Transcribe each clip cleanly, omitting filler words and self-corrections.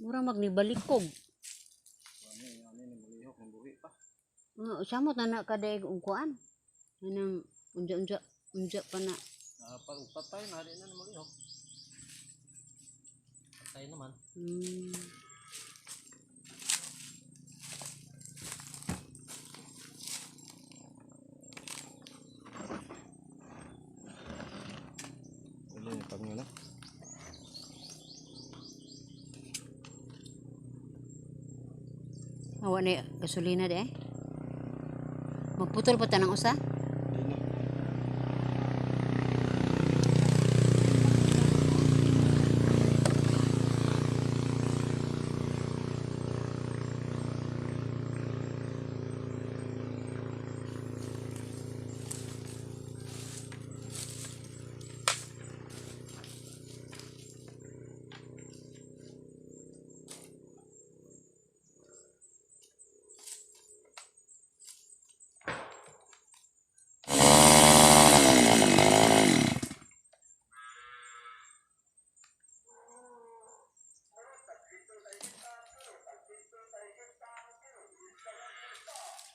Mura magnibalikog. Ano ni mulihok ng buhi pa. Nga, samot na na kadaig og kuan. Anang unja-unja unja pa na. Pag patay na di na ni mulihok. Patay naman. Uli ni pag na. Awa na gasolina de. Eh. Magputol pa ta ng usa. Di na.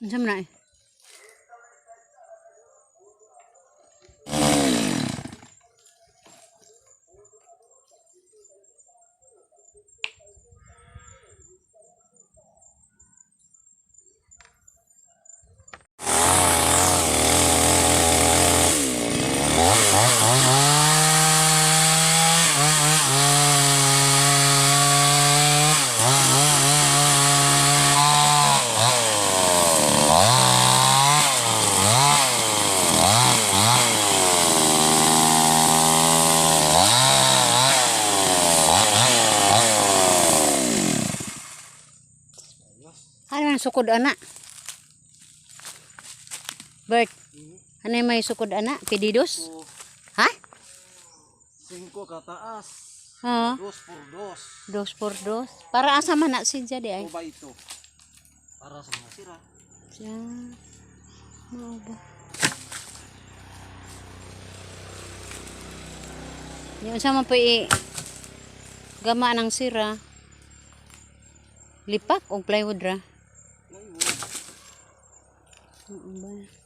Unsa man na eh? Ano man sukod ana? Bert, ano may sukod ana? Pedidos? So, Ha? 5 kataas. Oo. Dos por dos. Dos por dos. Para asa man na siya di ay? O ba ito? Para sa mga sira. Siya. Mao ba? Yung sa man po i gama ng sira. Lipak og plywood ra. Plywood. Oo ba?